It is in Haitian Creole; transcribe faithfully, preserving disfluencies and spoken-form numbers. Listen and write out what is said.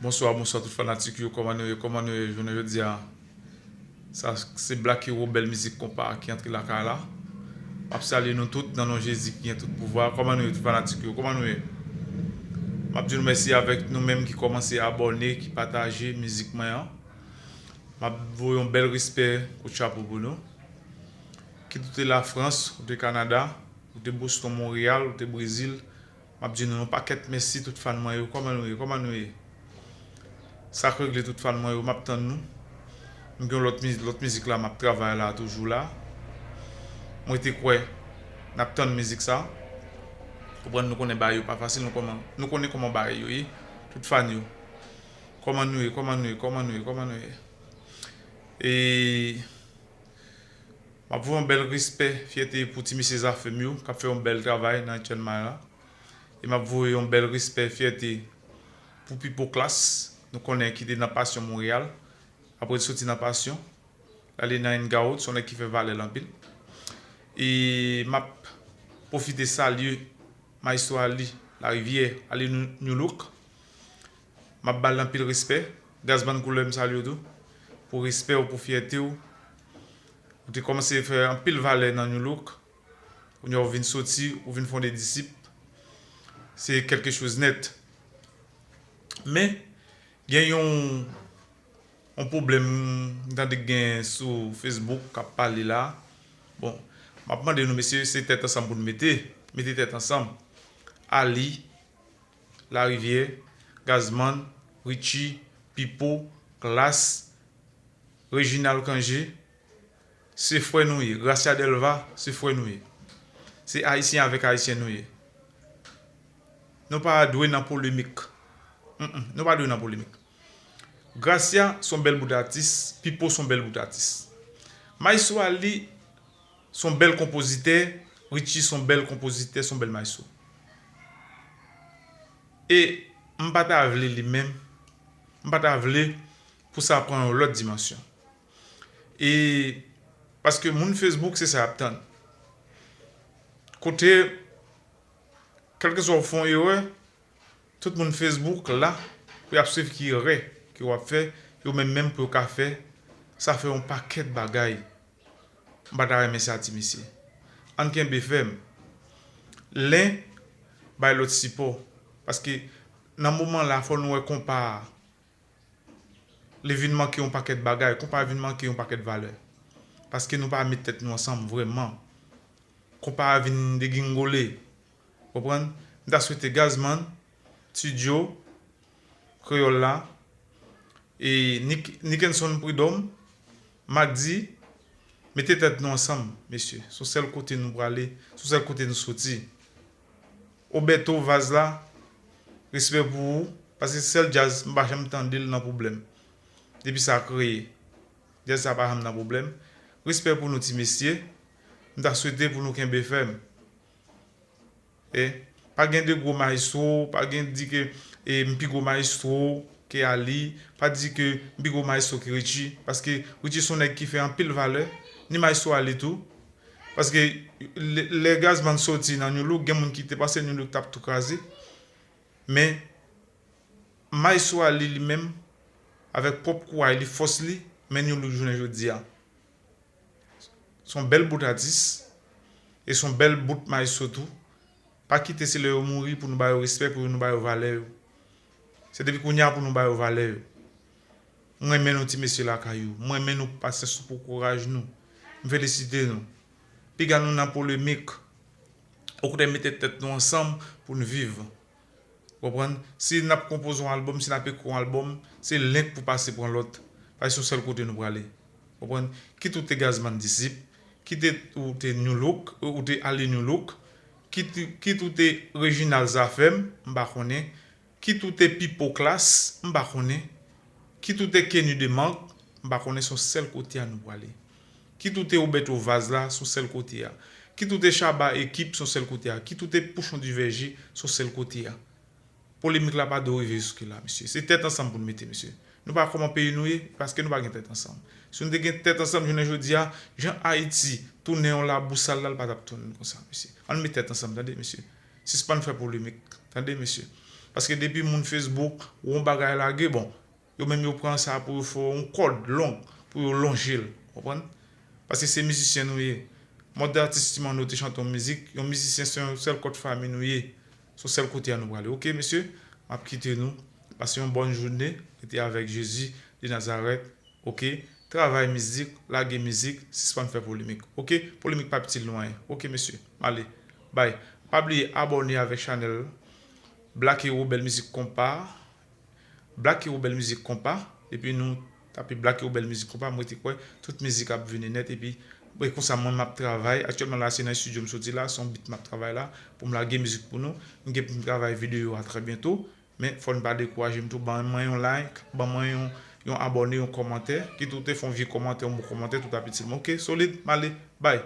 Bonswa, bonswa tout fanatik yo, kòman nou ye, kòman nou ye jounen jodi a? Sa se Black Hero, bèl mizik konpa ki antre lakay la. M ap salye nou tout nan non Jezi ki gen tout pouvwa. Kòman nou ye tout fanatik yo, kòman nou ye? M ap di nou mèsi avèk nou menm ki kòmanse abòne, ki pataje mizik mwen an. M ap voye yon bèl respè, kout chapo pou nou. Kit ou te Lafrans, ou te Kanada, ou te Boston, Monreyal, ou te Brezil, m ap di nou yon pakèt mèsi tout fan mwen yo. Kòman nou ye? Kòman nou ye? Sa k regle tout fan mwen yo, m ap tann nou. M gen yon lòt miz-, lòt mizik la, m ap travay la, toujou la. Mwen te kwè n ap tann mizik sa. Konprann, nou konnen bagay yo pa fasil, nou kòman, nou konnen kòman bagay yo ye. Tout fan yo. Kòman nou ye? Kòman nou ye? Kòman nou ye? Kòman nou ye? E m ap voye yon bèl respè, fyète pou ti mesye Zafèm yo k ap fè yon bèl travay nan Chiang Mai la. E m ap voye yon bèl respè, fyète pou Pipo Class, nou konnen ki te nan Passion Montréal. Apre l soti nan Passion, l ale nan Hangout, se yon nèg ki fè valè l anpil. E m ap pwofite salye Maestro Ali Larivière, Ali New Look. M ap ba l anpil respè. Gazman Koulè, m salye w tou. Pou respè w, pou fyète w. Ou te kòmanse fè anpil valè nan New Look. Kounye a w vin soti, ou vin fonde Disip. Se kèlke choz nèt. Men, gen yon, yon pwoblèm m tande gen sou Facebook k ap pale la. Bon, m ap mande nou, mesye, se tèt ansanm pou n mete. Mete tèt ansanm. Ali, Larivière, Gazman, Richie, Pipo, Klass, Reginald Cangé, se frè nou ye. Gracia Delva, se frè nou ye. Se Ayisyen avèk Ayisyen nou ye. Nou pa dwe nan polemik. Mm, mm, nou pa dwe nan polemik. Gracia se yon bèl bout atis, Pipo se yon bèl bout atis. Maestro Ali se yon bèl konpozitè, Richie se yon bèl konpozitè, se yon bèl maestro. E m pa ta vle li menm, m pa ta vle pou sa pran yon lòt dimansyon. E paske moun Facebook, se sa y ap tann. Kote, kèlkeswa w fè yon erè, tout moun Facebook la, pou y ap swiv ki erè ke w ap fè, yo menm menm pou yo ka fè, sa fè yon pakèt bagay. M pa ta renmen sa, ti mesye. Ann kenbe fèm. Len bay lòt sipò. Paske nan moman la, fò nou wè konpa a. Li vin manke yon pakèt bagay. Konpa a vin manke yon pakèt valè. Paske nou pa met tèt nou ansanm vrèman. Konpa a vin degingole. Konprann? M ta swete Gazman, Ti Djo, Kreyòl la, e Nick-, Nickenson Prud'homme, Mack D, mete tèt nou ansanm, mesye. Se yon sèl kote nou prale, se yon sèl kote nou soti. Obeto Vaz la, respè pou ou, paske sèl djaz m pa janm tande l nan pwoblèm. Depi sa kreye, djaz sa pa janm nan pwoblèm. Respè pou nou ti mesye, m ta swete pou nou kenbe fèm. E pa gen de gwo maestro, pa gen di ke e, m pi gwo maestro ke Ali, pa di ke m pi gwo maestro ke Richie, paske Richie se yon nèg ki fè anpil valè, ni maestro Ali tou. Paske lè, lè Gazman soti nan New Look, gen moun ki te panse New Look t ap tou kraze. Men, maestro Ali li menm, avèk pwòp kouraj li, fòs li, men New Look jounen jodi a. Se yon bèl bout atis, e se yon bèl bout maestro tou. Pa kite se lè yo mouri pou nou ba yo respè, pou nou ba yo valè yo. Se depi kounye a pou nou ba yo valè yo. M renmen nou ti mesye lakay yo. M renmen nou pasyans nou pou kouraj nou. M felisite nou. Piga nou nan polemik. Okontrè, mete tèt nou ansanm pou n viv. Konprann? Si n ap konpoze yon albòm, si n ap ekri yon albòm, se len k pou pase pran lòt. Paske se yon sèl kote nou prale. Konprann? Kit ou te Gazman Disip, kit ou te New Look, ou te Ale New Look, kit, kit ou te Reginald Zafèm, m pa konnen, kit ou te Pipo Class, m pa konnen, kit ou te Kenny Demank, m pa konnen, se yon sèl kote a nou prale. Kit ou te Obeto Vaz la, se yon sèl kote a. Kit ou te Shabba Ekip, se yon sèl kote a. Kit ou te Pouchon Divèje, se yon sèl kote a. Polemik la pa dwe rive jiske la, mesye. Se tèt ansanm pou n mete, mesye. Nou pa konprann peyi nou ye, paske nou pa gen tèt ansanm. Si nou te gen tèt ansanm, jounen jodi a, jan Ayiti tounen yon labou sal la, l pa t ap tounen konsa, mesye. Ann met tèt ansanm, tande, mesye. Sispann fè polemik, tande, mesye. Paske depi moun Facebook wè yon bagay lage, bon, yo menm yo pran sa pou yo fè yon kòd long, pou yo lonje l, konprann? Paske se mizisyen nou ye. Mòd atis Ti Manno te chante yon mizik, yon mizisyen se yon sèl kòd fanmi nou ye. Se yon sèl kote a nou prale. Oke, mesye, m ap kite nou. Pase yon bòn jounen, rete avèk Jezi de Nazarèt. Oke, travay mizik, lage mizik, sispann fè polemik. Oke, polemik p ap itil nou anyen. Oke, mesye, m ale. Bay. Pa bliye abòne avèk chanèl Black Hero Bèl Mizik Konpa. Black Hero Bèl Mizik Konpa. Epi nou tape Black Hero Bèl Mizik Konpa, mwen te kwè tout mizik ap vini nèt. Epi, e konsa mwen m ap travay. Aktyèlman la, se nan estidyo m soti la, se yon bit m ap travay la pou m lage mizik pou nou. M gen pou m travay videyo a trè byento. Men fò n pa dekouraje m tou. Ban mwen yon like, ban mwen yon, yon abòne, yon kòmantè. Kit ou te fè yon vye kòmantè, yon bon kòmantè, tout ap itil mwen. Oke, solid, m ale, bay.